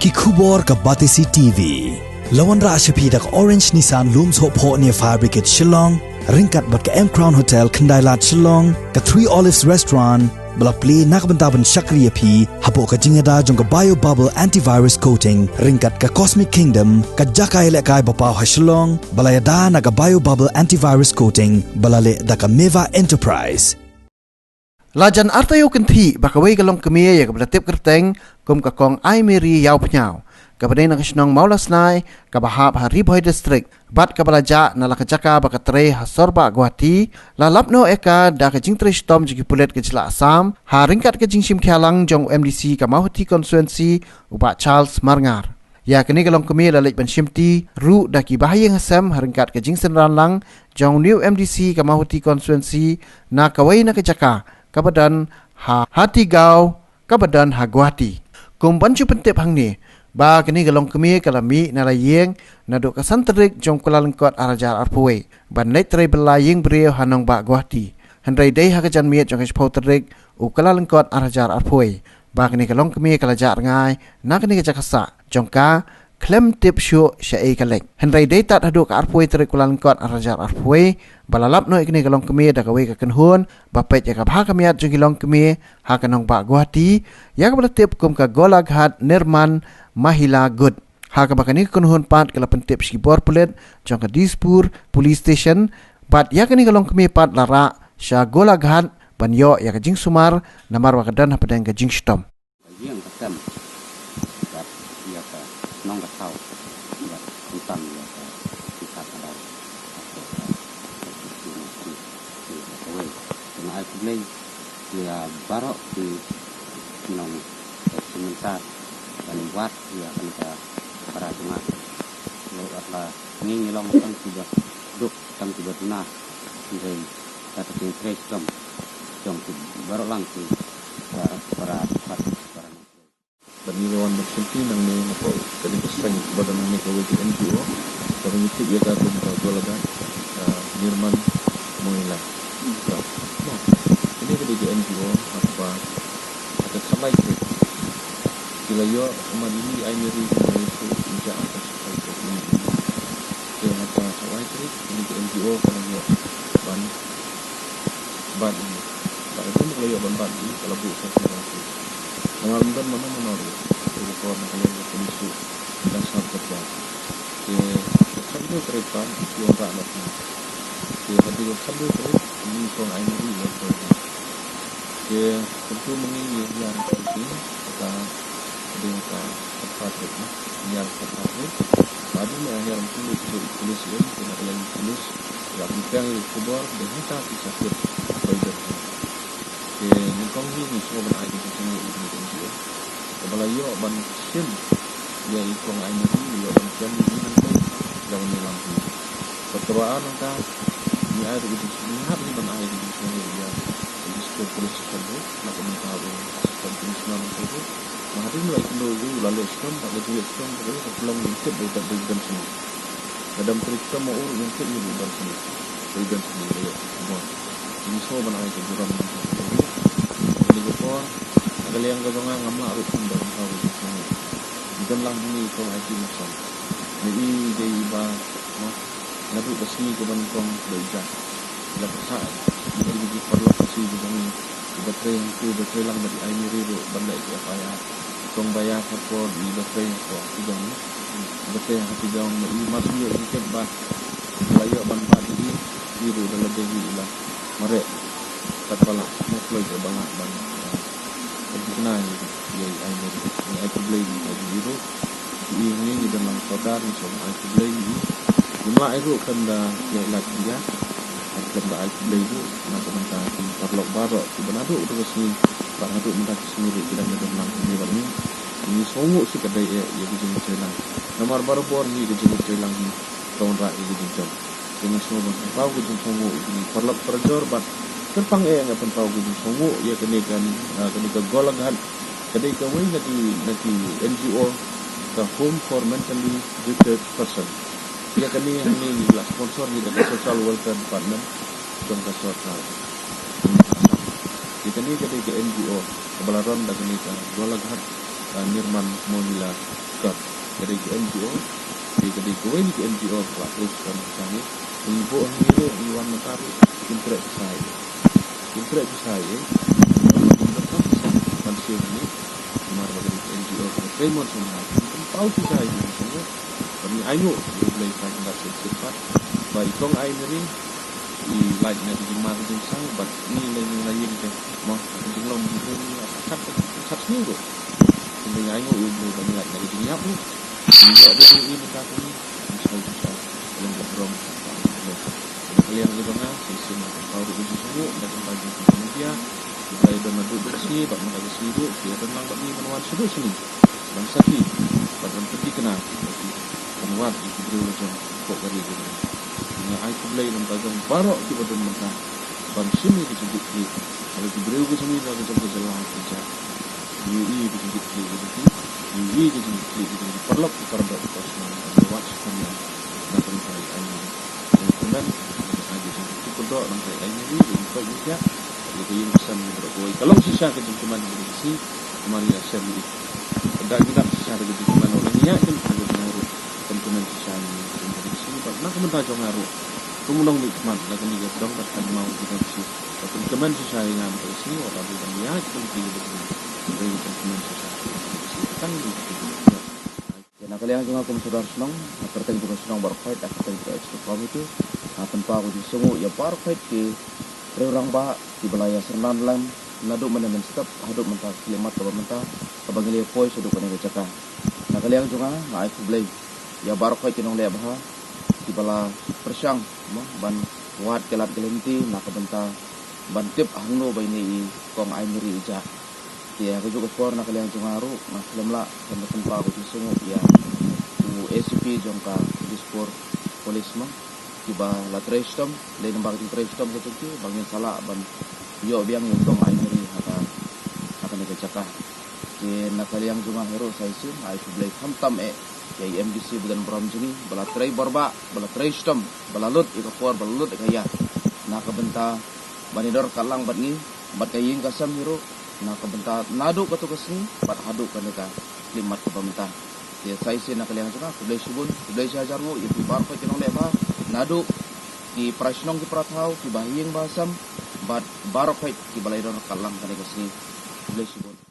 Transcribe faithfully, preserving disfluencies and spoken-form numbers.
Ki khubor ka Batesi T V. La wanrah sha phi da ka Orange Nissan Lum Sohphoh near Fire Brigade Shillong, ryngkat bad ka M Crown Hotel Khyndailad Shillong, ka Three Olives Restaurant, ba la plie na ka bynta ban shakri ïa phi hapoh ka jingïada jong ka Bio Bubble Antivirus Coating, ryngkat ka Cosmic Kingdom, ka jaka ïalehkai ba paw ha Shillong, ba la ïada na ka Bio Bubble Antivirus Coating, ba la leh da ka Meva Enterprise. La jan arta ïa u kynthih ba kawei ka longkmie ïa kaba la tip kyrteng kum ka Kong Ai Mary Ïawphniaw, kaba dei na ka shnong Mawlasnai, kaba hap ha Ri Bhoi District, bad kaba la jah na la ka jaka ba ka trei ha Sorbah Guwahati, la lap noh ïa ka da ka jingtrei shitom jong ki pulit ka jylla Assam, ha ryngkat ka jingshim khia lang jong u M D C ka Mawhati Constituency, u Bah Charles Marngar. Ïa kane ka longkmie la leit ban shimti ruh da ki bahaïing hasem ha ryngkat ka jingsynran lang jong u M D C ka Mawhati Constituency na kawei na ka jaka kaba don ha Hatigaon kaba don ha Guwahati. Kum ban shu pyntip hangne ba kane ka longkmie ka la mih na la ïing naduh ka san tarik jong u Kyllalyngkot ar hajar arphew wei ban leit trei bylla ïing briew ha nongbah Guwahati. Hynrei dei ha ka janmiet jong ka shiphew tarik u Kyllalyngkot ar hajar arphew wei ba kane ka longkmie ka la jah rngai na kane ka jaka sah jong ka khlem tip shuh shaei ka leit. Hynrei dei tad haduh ka arphew wei tarik u Kyllalyngkot ar hajar arphew wei ba la lap noh ïa kane ka longkmie da kawei ka kynhun ba peit ïa ka bha ka miat jong ki longkmie ha ka nongbah Guwahati, ïa kaba la tip kum ka Golaghat Nirman Mahila Gutt. Ha kaba kane ka kynhun pat ka la pyntip sha ki bor pulit jong ka Dispur Police Station, bad ïa kane ka longkmie pat la rah sha Golaghat ban ïoh ïa ka jingsumar namar ba ka don hapdeng ka jingshitom. Ïing ka sem bad ïa ka nong ka thaw bad khamtam ïa ka pisa ka dau. Kawei, nga ai khublei ïa baroh ki nong ka symmentar ban wad ïa kane ka para jong nga. Lei wat la ngi ngi long tang kiba duk tang kiba duna, hynrei kata ka jingtrei shitom jong ki baroh lang ki para, para, para, para. Bad ngi la wan ban shimti nangne na ka, kane ka seng ba don hangne kawei ka N G O kaba ngi tip ïa ka kum ka Golaghat, ah, Nirman Mohila. Ka, no. Kane ka dei ka N G O ha kaba ha ka khatlai tarik ki la ïoh, kumba i Ai Mary ka la ïoh shuh ïa ka khatlai tarik. Te ha ka khatlai tarik kane ka N G O ka la ïoh ban bat ïa, bad hadien ba ka la ïoh ban bat ïa ka la buh sha ka police. Namar ym don mano mano ruh, te ka por na ka liang ka police ruh ka dang sah ka jia. Te ka khatlai tarik pat ki wanrah noh. Te hadien ka khatlai tarik i Kong Ai Mary i la poi noh. Te kumtu ma ngi ngi hiar ha ka police, kata ka dei ka khatphra tarik, ngi hiar ha ka khatphra tarik. Bad hadien ba hiar kumtu ki police, te na ka liang ki police la pynphriang ïa ka khubor ba hangta ki sa kit ha Sohirbandh. Te nyngkong hi ngi sngewbha ban ai ka jingsngewnguh ïa ka N G O kaba la ïoh ban shim ïa i Kong Ai Mary, ïoh ban kem ïa i hangtei jong une lam hi. Bad kaba ar nangta ngi ai ruh ka jingsngewnguh, ngi hap hi ban ai ka jingsngewnguh ïa ka District Police Station ruh na ka bynta u Assistant Commissioner hangtei ruh. Ba hadien ba la ïakynduh u la leh shitom, bad ka jingleh shitom ka dei ka pynlong ban tip ba i dang don shane. Lada ym trei shitom ma u ruh ngin tip ïa ba i don shane. Ba i don shane, la ïoh ka khubor. Ngi sngewbha ban ai ka burom ïa u. Kane ka por ha ka liang ka jong nga ngam lah ruh ban pynpaw ka jingsngewnguh. I don lang hangne i Kong Aiti Nongsan. Ma i dei iba, mo, naduh ka sngi kaba nyngkong ba i jah, i la pyrshah ïa ki, ki paralok ka sngi ka jong i. Iba trei hangtu, iba trei lang bad i Ai Mary ruh ban leh ki F I R. I Kong Baya Kharkor iba trei ha Hatigaon, iba trei ha Hatigaon, ma i mar shu ïoh jingtip ba la ïoh ban bat ïa i, i ruh da lade hi i la mareh katba lah, mo, kloi katba lah ban, ah, ban thikna ïa i Ai Mary. Ngi ai khublei ïa i ruh. Ïa i hangne ngi don lang sordar, ngi sngewbha ai khublei ïa i. Ngim lah ei ruh khlem da ïaid lad ïa, khlem da ai khublei ruh na ka bynta ki paralok baroh kiba naduh ka sngi bad haduh mynta ka sngi ruh ki dang ïadon lang hangne bad ngi. Ngi sngewnguh shikatdei eh ïa ka jingtrei lang. Namar barabor hi ka jingtrei lang hi ka wanrah ïa ka jingjop. Te nga sngewbha ban pynpaw ka jingsngewnguh ïa ki paralok parajor bad kyrpang eh nga pynpaw ka jingsngewnguh ïa kane ka, ah, kane ka Golaghat, ka dei kawei na ki, na ki N G O, ka Home for Mentally Retarded Person. Ïa kane hangne ngi la sponsor hi da ka Social Welfare Department jong ka sorkar. Ïa kane ka dei ka N G O kaba la run da kane ka Golaghat, ah, Nirman Mohila Ka dei ka NGO, ka dei kawei na ki NGO ka la trei sha ka ngi. Ngi buh hangne ruh, ngi wan mynta ruh, kim treh pisa ïa, kim treh pisa ïa. Ban siew hangne, namar ba ka dei ka NGO ka trei mon sha ngi. Kim pynpaw pisa ïa ngi sha ngi. Ba ngi ainguh ïa U Blei ka jingdap shisien pat. Ba i kong Ai Mary i lait na ka jingma ka jingsang bad ngi lei ngi la ïeng te. Mo, ka jinglong jingim ngi la khat, khat sngi ruh. Ngi ainguh ïa U Blei ba ngi lait na ka jingïap ruh. Ngi ïoh ruh ngi mynta ka ngi. Ngi sngewbha sha ka long ka burom ba ngi ïoh. Na ka liang ka jong nga, shisien nga pynpaw ruh ka jingsngewnguh na ka bynta jong ka media. U Blei don naduh duk sngi bad mynta ka sngi ruh, ki ïadon lang bad ngi ban wan shaduh sha ngi. Ban sakhi bad ban pynthikna ïa ki, ban wad ïa ki briew la jong hapoh ka ri ka jong ngi. Nga ai khublei na ka bynta jong baroh kiba don mynta ban shim ïa ka jingkitkhlieh. Haba ki briew ka jong ngi na ka jong ka jylla ka jait, ngi ïohi ka jingkitkhlieh ka jong ki, ngi ïohi ka jingkitkhlieh ka jong ki paralok ki parabok ki parasnam, ban wad sha khmat ïa na ka bynta ïa ngi. Ngi kyrmen, ngi ai ka jingkitkhlieh kyrdoh na ka bynta ïa ngi, ïa ngi peit ngi thiah, ïa ka ïing ka sem ngi baroh kawei. Ka long shisha ka jingkyrmen ka jong ka sngi, namar ngi la shem ïa i. Ka da ngi dap shisha da ka jingkyrmen, ïa ngi ïa kin ka jingkyrmen ruh. Pyntimen shisha ïa ngi ïa ka sngi bad na ka bynta jong nga ruh. Kum u nongmihkhmat na kane ka dong bad ka maw ka jong ka sngi. Ka pyntimen shisha ïa nga mynta ka sngi, wat la dei ban ïa ka pynti ka jong ka sngi. Hynrei ka pyntimen shisha ïa nga mynta ka sngi. Tang ïa ka pyntimen. Ïa na ka liang jong nga kum u sordar shnong, ha kyrteng jong ka shnong baroh khoit, ha kyrteng jong ka executive committee, nga pynpaw ka jingsngewnguh ïa baroh khoit ki riew rangbah kiba la ïa syrnam lang naduh mynne mynstep haduh mynta ka khyllipmat kaba mynta, kaba ngi la ïa poi shaduh kane ka jaka. Na ka liang jong nga, nga ai khublei ïa baroh khoit ki nongleh bha kiba la pyrshang, mo, ban wad ki lad ki lynti na ka bynta ban tip hangno ba ine i kong Ai Mary i jah. Te ha kajuh ka por na ka liang jong nga ruh nga khlem lah ban da pynpaw ka jingsngewnguh ïa u ACP jong ka Dispur Police, mo, kiba la trei shitom, lei namar ka jingtrei shitom ka jong ki ba ngin sa lah ban ïoh biang ïa u kong Ai Mary ha ka, ha kane ka jaka. Te na ka liang jong nga hi ruh sa shisien nga ai khublei khamtam eh ïa i MDC ba don burom jong ngi, ba la trei borbah, ba la trei shitom, ba la lut ïa ka por, ba la lut ïa ka ïa na ka bynta ban ïadon ryngkat lang bad ngi bad ka ïing ka sem hi ruh na ka bynta naduh katto ka sngi bad haduh kane ka khyllipmat kaba mynta. Te sa shisien na ka liang jong nga khublei shibun, khublei shihajar nguh ïa phi baroh khoit ki nongleh bha naduh ki para shnong ki para thaw, ki bahaïing bahasem bad baroh khoit kiba la ïadon ryngkat lang kane ka sngi. Khublei shibun.